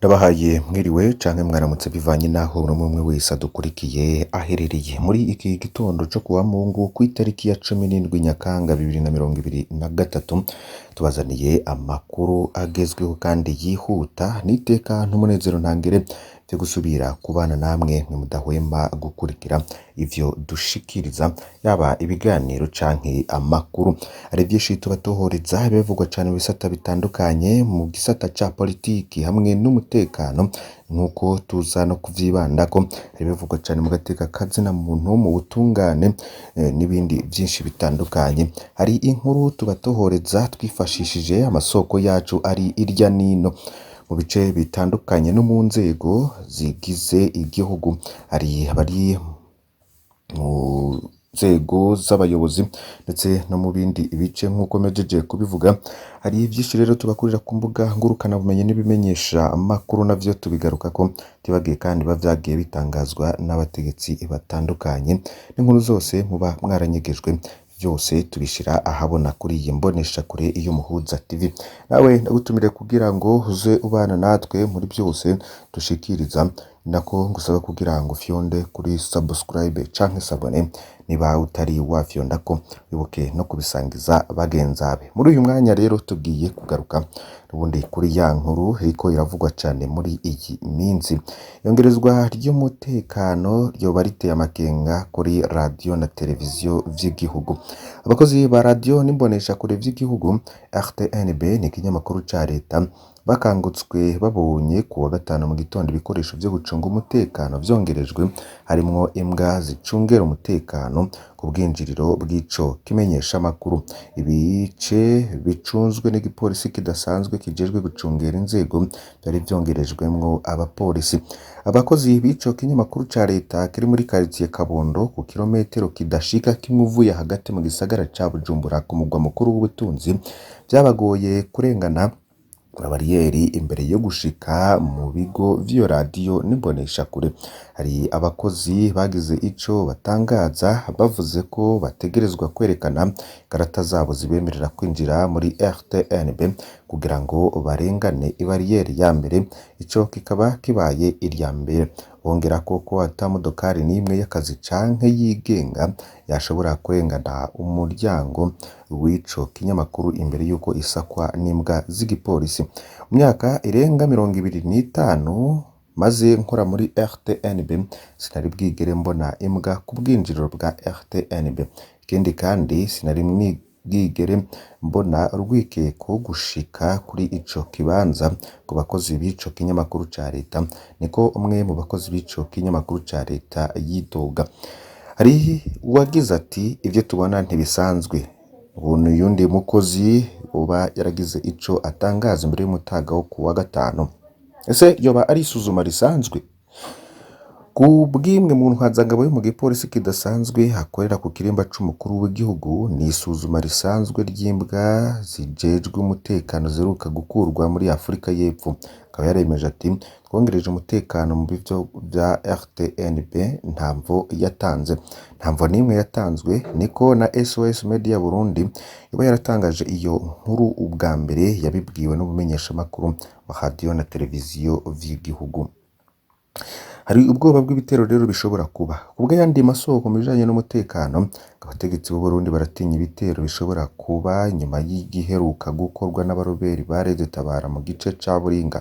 Ndabahaye mwiriwe canke mwaramutse bivanye n'aho buri umwe wese adukurikiye aherereye. Muri iki gitondo co kuwa Mungu kw'itariki ya 17 Nyakanga 2023, tubazaniye amakuru agezweho kandi yihuta. N'iteka n'umunezero ntangere vyo gusubira kubana namwe mwe mudahwema gukurikira ivyo dushikiriza, yaba ibiganiro canke amakuru. Hari vyinshi tubatohoreza bivugwa cane mu bisata bitandukanye, mu gisata ca politiki hamwe n'umutekano, nk'uko tuza no kuvyibandako. Hari ibivugwa cane mu gateka kazina muntu, mu butungane n'ibindi vyinshi bitandukanye. Hari inkuru tubatohoreza twifashishije amasoko yacu ari irya nino mu bice bitandukanye no mu nzego zigize igihugu. Hari abari mu nzego z'abayobozi ndetse no mu bindi bice, nk'uko mpejeje kubivuga. Hari vyinshi rero tubakurira ku mbuga ngurukanabumenyi n'ibimenyesha amakuru, navyo tubigarukako. Tibagiye kandi biba vyagiye bitangazwa n'abategetsi batandukanye, n'inkuru zose muba mwaranyegejwe, vyose tubishira ahabona kuri iyi mboneshakure y'Umuhuza TV. Nawe ndagutumire kugira ngo uze ubana natwe muri byose dushikiriza, nako ngusaba kugira ngo ufyonde kuri subscribe canke s'abonner niba utari wafyondako, wibuke no kubisangiza bagenzabe. Muri uyu mwanya rero tugiye kugaruka n'ubundi kuri ya nkuru iriko iravugwa cane muri iyi minsi: iyongerezwa ry'umutekano ryoba riteye amakenga kuri radiyo na televiziyo vy'igihugu. Abakozi ba radiyo n'imboneshakure vy'igihugu, RTNB ni ikinyamakuru ca leta, bakangutswe babonye ku wa gatanu mu gitondo ibikoresho vyo gucunga umutekano vyongerejwe, harimwo imbwa zicungera umutekano ku bwinjiriro bw'ico kimenyeshamakuru. Ibice bicunzwe n'igipolisi kidasanzwe kijejwe gucungera inzego vyari vyongerejwemwo abapolisi. Abakozi b'ico kinyamakuru ca leta kiri muri karitiye Kabondo, ku kirometero kidashika kimwe uvuye hagati mu gisagara ca Bujumbura, ku mugwa mukuru w'ubutunzi, vyabagoye kurengana bariyeri imbere yo gushika mu bigo vy'iyo radiyo n'imboneshakure. Hari abakozi bagize ico batangaza bavuze ko bategerezwa kwerekana ikarata zabo zibemerera kwinjira muri RTNB kugira ngo barengane ibariyeri ya mbere, ico kikaba kibaye irya mbere. Bongerako ko ata modokari n'imwe y'akazi canke yigenga yashobora kurengana umuryango w'ico kinyamakuru imbere y'uko isakwa n'imbwa z'igipolisi. Mu myaka irenga 25 maze nkora muri RTNB, sinari bwigere mbona imbwa ku bwinjiriro bwa RTNB. Ikindi kandi, sinari bwigere mbona urwikeko gushika kuri ico kibanza ku bakozi b'ico kinyamakuru ca leta, niko umwe mu bakozi b'ico kinyamakuru ca leta yidoga. Hari uwagize ati: "Ivyo tubona ntibisanzwe." Ubu n'uyundi mukozi uba yaragize ico atangaza imbere y'umutaga wo ku wa gatanu. Ese yoba ari isuzuma risanzwe? Ku bw'imwe mu ntwazangabo yo mu gipolisi kidasanzwe hakorera ku kirimba c'umukuru w'igihugu, ni isuzuma risanzwe ry'imbwa zijejwe umutekano ziheruka gukurwa muri Afurika y'Epfo. Akaba yaremeje ati: "Twongereje umutekano mu bivyo vya RTNB." Nta mvo yatanze, nta mvo n'imwe yatanzwe. Niko na SOS Media Burundi iba yaratangaje iyo nkuru ubwa mbere yabibwiwe n'umumenyeshamakuru wa radiyo na televiziyo vy'igihugu. Hari ubwoba bw'ibitero rero bishobora kuba. Kubw'ayandi masoko mu bijanye n'umutekano, abategetsi b'u Burundi baratinya ibitero bishobora kuba nyuma y'igiheruka gukorwa n'abaroberi ba Tabara mu gice ca Buringa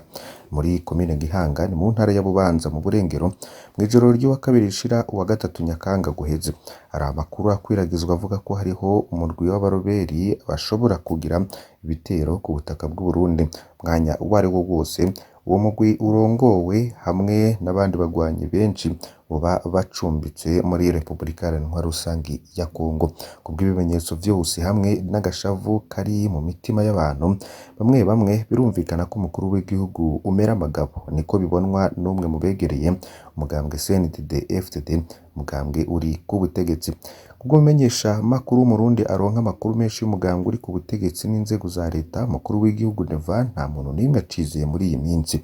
muri komine Gihanga, ni mu ntara ya Bubanza mu Burengero, mw'ijoro ry'uwa kabiri rishira uwa gatatu Nyakanga guheze. Hari amakuru akwiragizwa avuga ko hariho umurwi w'abaroberi bashobora kugira ibitero ku butaka bw'u Burundi umwanya uwo ari wo wose. Uwo mugwi urongowe hamwe n'abandi bagwanyi benshi boba bacumbitse muri Repubulika Iharanira Rusangi ya Kongo. Kubw'ibimenyetso vyose hamwe n'agashavu kari mu mitima y'abantu bamwe bamwe, birumvikana ko umukuru w'igihugu umera amagabo. Niko bibonwa n'umwe mu begereye umugambwe CNDD FDD, umugambwe uri ku butegetsi. Kubw'umumenyesha makuru w'Umurundi aronka amakuru menshi y'umugambwe uri ku butegetsi n'inzego za leta, umukuru w'igihugu Neva nta muntu n'imwe acizeye muri iyi minsi.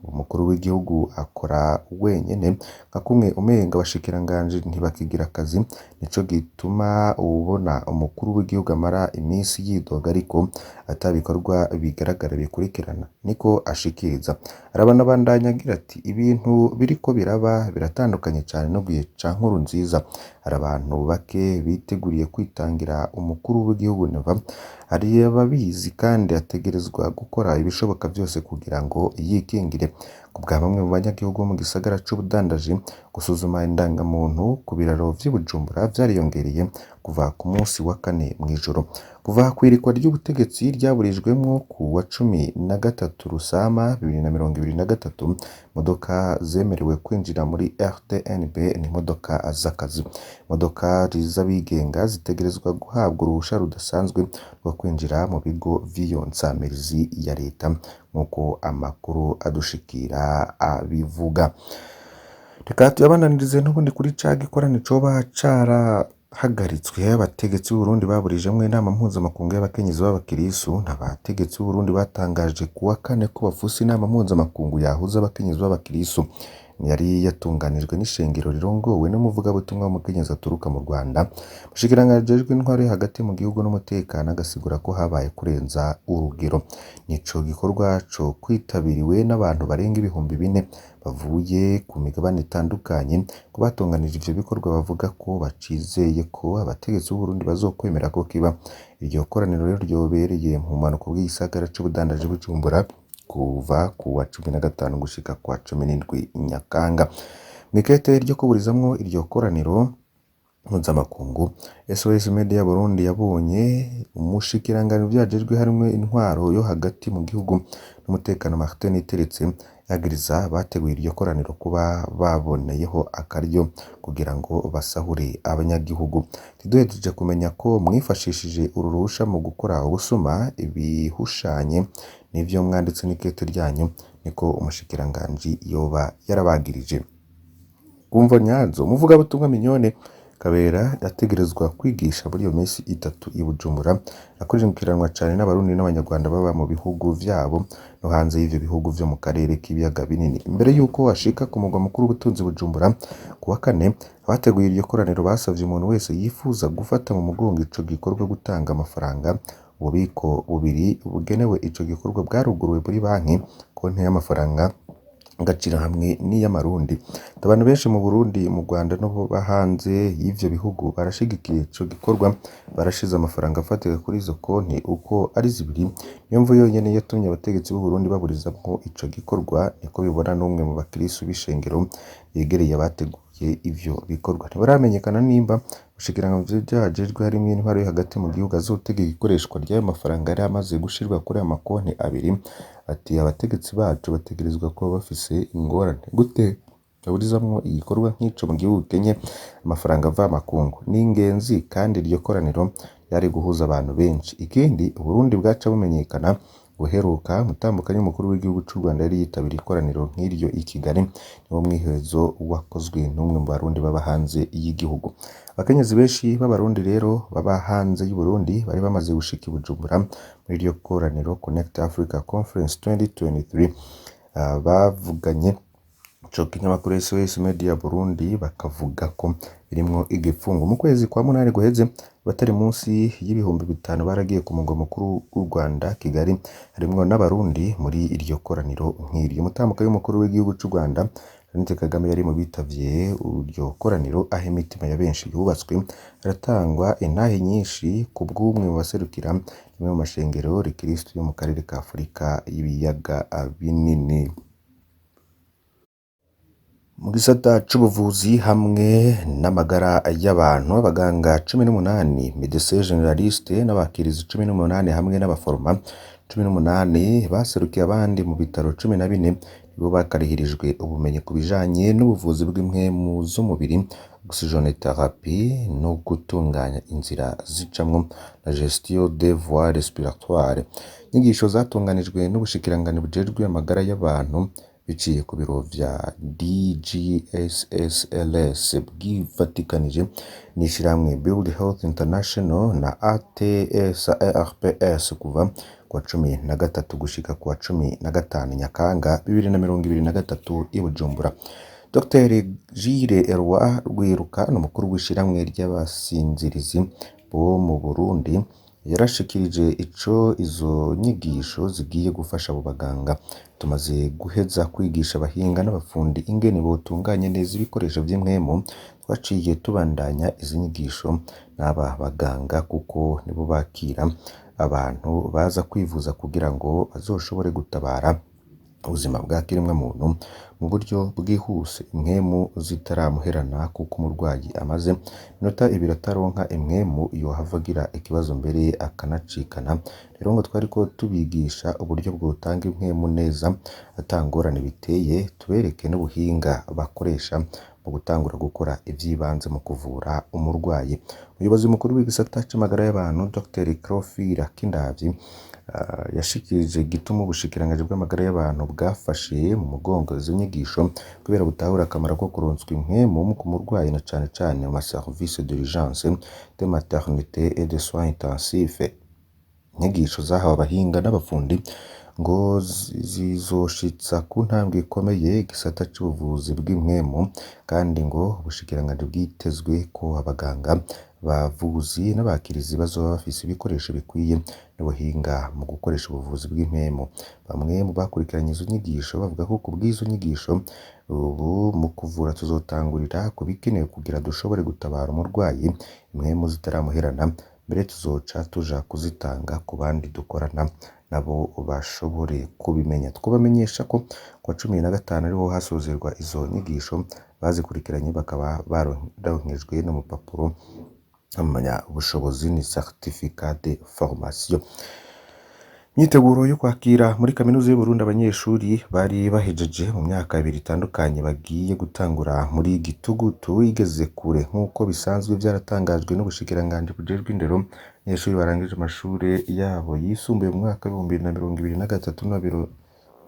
Umukuru w'igihugu akora wenyene nka kumwe umenga abashikiranganji ntibakigira akazi, nico gituma ubona umukuru w'igihugu amara imisi yidoga ariko ata bikorwa bigaragara bikurikirana, niko ashikiriza. Arabanabandanya agira ati ibintu biriko biraba biratandukanye cane no gihe ca Nkurunziza, hari abantu bake biteguriye kwitangira umukuru w'igihugu Neva, hari ababizi kandi ategerezwa gukora ibishoboka vyose kugira ngo yikingire. Kubwa bamwe mu banyagihugu bo mu gisagara c'ubudandaji, gusuzuma indangamuntu ku biraro vy'i Bujumbura vyariyongereye kuva ku musi wa kane mw'ijoro. Kuva kw'irikwa ry'ubutegetsi ryaburijwemwo ku wa 13 Rusama 2023, imodoka zemerewe kwinjira muri RTNB ni imodoka z'akazi. Imodoka z'abigenga zitegerezwa guhabwa uruhusha rudasanzwe rwo kwinjira mu bigo vy'iyo nsamirizi ya leta, nk'uko amakuru adushikira abivuga. Reka tuyabandanirize n'ubundi kuri ca gikorane coba carahagaritswe abategetsi b'Uburundi baburijemwo inama mpuzamakungu y'abakenyezi b'abakirisu. Abategetsi b'Uburundi batangaje kuwa kane ko bafuse inama mpuzamakungu yahuza abakenyezi b'abakirisu yari yatunganijwe n'ishengero rirongowe n'umuvugabutumwa w'umukenyezi aturuka mu Rwanda. Umushikiranganji ajejwe intwaro yo hagati mu gihugu n'umutekano agasigura ko habaye kurenza urugero. Nico gikorwa co kwitabiriwe n'abantu barenga 4000 bavuye ku migabane itandukanye. Ku batunganije ivyo bikorwa bavuga ko bacizeye ko abategetsi b'Uburundi bazokwemera ko kiba. Iryo koraniro rero ryobereye mu bumanuko bw'igisagara c'ubudandaji Bujumbura kuva kuwa 15 gushika kuwa 17 Nyakanga. Mw'ikete ryo kuburizamwo iryo koraniro mpuzamakungu, SOS Media Burundi yabonye umushikiranganji muvyo ajejwe harimwo intwaro yo hagati mu gihugu n'umutekano Martin Niteretse yagiriza abateguye iryo koraniro kuba baboneyeho akaryo kugira ngo basahure abanyagihugu. Ntiduhejeje kumenya ko mwifashishije uru ruhusha mu gukora ubusuma ibihushanye n'ivyo mwanditse n'ikete ryanyu, niko umushikiranganji yoba yarabagirije. Kumvo nyazo, umuvugabutumwa Mignone Kabera yategerezwa kwigisha muri iyo minsi itatu i Bujumbura, akurikiranwa cane n'abarundi n'abanyarwanda baba mu bihugu vyabo no hanze y'ivyo bihugu vyo mu karere k'ibiyaga binini. Imbere y'uko ashika ku mugwa mukuru w'ubutunzi Bujumbura kuwa kane, abateguye iryo koraniro basavye umuntu wese yifuza gufata mu mugongo ico gikorwa gutanga amafaranga. Ububiko bubiri bugenewe ico gikorwa bwaruguruwe muri banki, konti y'amafaranga agaciro hamwe n'iy'amarundi. Abantu benshi mu Burundi, mu Rwanda no hanze y'ivyo bihugu barashigikiye ico gikorwa, barashize amafaranga afatika kuri izo konti uko ari zibiri. Niyo mvo yonyene yatumye abategetsi b'Uburundi baburizamwo ico gikorwa, niko bibona n'umwe mu bakirisu b'ishengero yegereye abateguye ivyo bikorwa. Ntibaramenyekana nimba umushikiranganji muvyo ajejwe harimwo intwaro yo hagati mu gihugu azotegeka ikoreshwa ry'ayo mafaranga yari amaze gushirwa kuri ayo makonti abiri. Ati abategetsi bacu bategerezwa kuba bafise ingorane gute baburizamwo igikorwa nk'ico mu gihugu gikenye amafaranga mvamakungu. Ni ingenzi kandi iryo koraniro ryari guhuza abantu benshi. Ikindi Uburundi bwaca bumenyekana guheruka umutambukanyi w'umukuru w'igihugu c'u Rwanda yari yitabiriye ikoraniro nk'iryo i Kigali, niwo mwihwezo wakozwe n'umwe mu barundi baba hanze y'igihugu. Abakenyezi benshi b'abarundi rero baba hanze y'Uburundi bari bamaze gushika i Bujumbura muri iryo koraniro Connect Africa Conference 2023, bavuganye ico kinyamakuru SOS Media Burundi bakavuga ko birimwo igipfungu. Mu kwezi kwa munani guheze, abatari munsi y'5000 baragiye ku mugwa mukuru w'u Rwanda Kigali, harimwo n'abarundi muri iryo koraniro nk'iryo. Umutambukanyi w'umukuru w'igihugu c'u Rwanda Jeannette Kagame yari mu bitavye iryo koraniro, aho imitima ya benshi yubatswe, haratangwa intahe nyinshi ku bw'umwe mu baserukira rimwe mu mashengero rikristo yo mu karere ka Afurika y'ibiyaga binini. Mu gisata c'ubuvuzi hamwe n'amagara y'abantu, abaganga 18, medecin generaliste n'abakirizi 18 hamwe n'abaforoma 18 baserukiye abandi mu bitaro 14 nibo bakarihirijwe ubumenyi ku bijanye n'ubuvuzi bw'impwemu z'umubiri, oxygenothérapie no gutunganya inzira zicamwo na gestion des voies respiratoires. Inyigisho zatunganijwe n'ubushikiranganji bujejwe amagara y'abantu biciye ku biro vya DGSSLS bwifatikanije n'ishirahamwe Build Health International na ATSARPS kuva kuwa 13 gushika kuwa 15 Nyakanga 2023 i Bujumbura. Dr Gilles Eloi Rwiruka ni umukuru w'ishirahamwe ry'abasinzirizi bo mu Burundi, yarashikirije ico izo nyigisho zigiye gufasha abo baganga. Tumaze guheza kwigisha abahinga n'abafundi ingene botunganya neza ibikoresho vy'impwemu, twaciye tubandanya izi nyigisho n'aba baganga kuko nibo bakira abantu baza kwivuza kugira ngo bazoshobore gutabara ubuzima bwa kiremwamuntu mu buryo bwihuse, impwemu zitaramuherana kuko umurwayi amaze iminota ibiri ataronka impwemu yohava agira ikibazo mbere akanacikana. Rero ngo twariko tubigisha uburyo bwotanga impwemu neza ata ngorane biteye, tubereke n'ubuhinga bakoresha mu gutangura gukora ivy'ibanze mu kuvura umurwayi. Umuyobozi mukuru w'igisata c'amagara y'abantu Dr Cleophile Kindavyi yashikirije igituma ubushikiranganji bw'amagara y'abantu bwafashe mu mugongo izo nyigisho kubera butahura akamaro ko kuronswa impwemu ku murwayi na cane cane mu ma services d'urgence, de maternité et de soins intensifs. Inyigisho zahawe abahinga n'abafundi ngo zizoshitsa ku ntambwe ikomeye igisata c'ubuvuzi bw'impwemu, kandi ngo ubushikiranganji bwitezwe ko abaganga, abavuzi n'abakirizi bazoba bafise ibikoresho bikwiye n'ubuhinga mu gukoresha ubuvuzi bw'impwemu. Bamwe mu bakurikiranye izo nyigisho bavuga ko kubw'izo nyigisho ubu mu kuvura tuzotangurira ku bikenewe kugira dushobore gutabara umurwayi impwemu zitaramuherana, mbere tuzoca tuja kuzitanga ku bandi dukorana nabo bashobore kubimenya. Twobamenyesha ko kuwa 15 ariho hasozerwa izo nyigisho, bazikurikiranye bakaba baronkejwe n'urupapuro mpamyabushobozi ni certificat de formation. Imyiteguro yo kwakira muri kaminuza y'Uburundi abanyeshuri bari bahejeje mu myaka ibiri itandukanye bagiye gutangura muri gitugutu igeze kure nk'uko bisanzwe vyaratangajwe n'ubushikiranganji bujejwe indero. Abanyeshuri barangije amashure yabo yisumbuye mu mwaka w'2023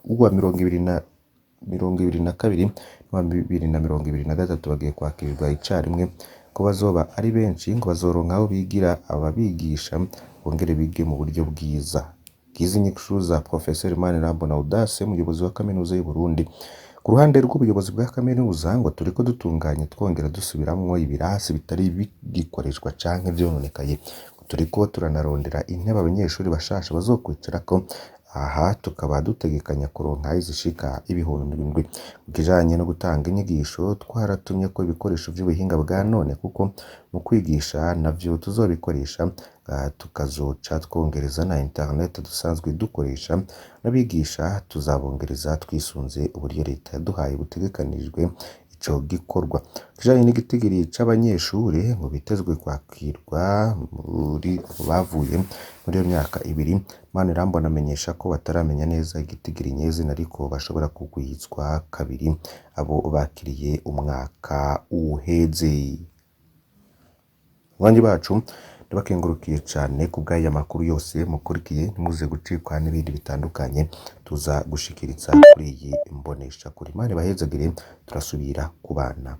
n'uwa 2022 n'uwa 2023 bagiye kwakirirwa icarimwe, ko bazoba ari benshi ngo bazoronka aho bigira ababigisha bongere bige mu buryo bwiza. Ngizi inyishu za Professeur Manirambona Audace, umuyobozi wa kaminuza y'Uburundi. Ku ruhande rw'ubuyobozi bwa kaminuza ngo turiko dutunganya twongera dusubiramwo ibirasi bitari bigikoreshwa canke vyononekaye. Turiko turanarondera intebe abanyeshuri bashasha bazokwicarako, aha tukaba dutegekanya kuronka izishika 7,000. Ku kijanye no gutanga inyigisho twaratumyeko ibikoresho vy'ubuhinga bwa none kuko mu kwigisha navyo tuzobikoresha, tukazoca twongereza na internet dusanzwe dukoresha, n'abigisha tuzabongereza twisunze uburyo leta yaduhaye butegekanijwe ico gikorwa. Ku kijanye n'igitigiri c'abanyeshure ngo bitezwe kwakirwa muri bavuye muri iyo myaka ibiri, Manirambona amenyesha ko bataramenya neza igitigiri nyezina ariko bashobora kugwizwa kabiri abo bakiriye umwaka uheze. Banywanyi bacu ndabakengurukiye cane kubw'aya makuru yose mukurikiye, ntimuze gucikwa n'ibindi bitandukanye tuza gushikiriza kuri iyi mboneshakure. Imana ibahezagire, turasubira kubana.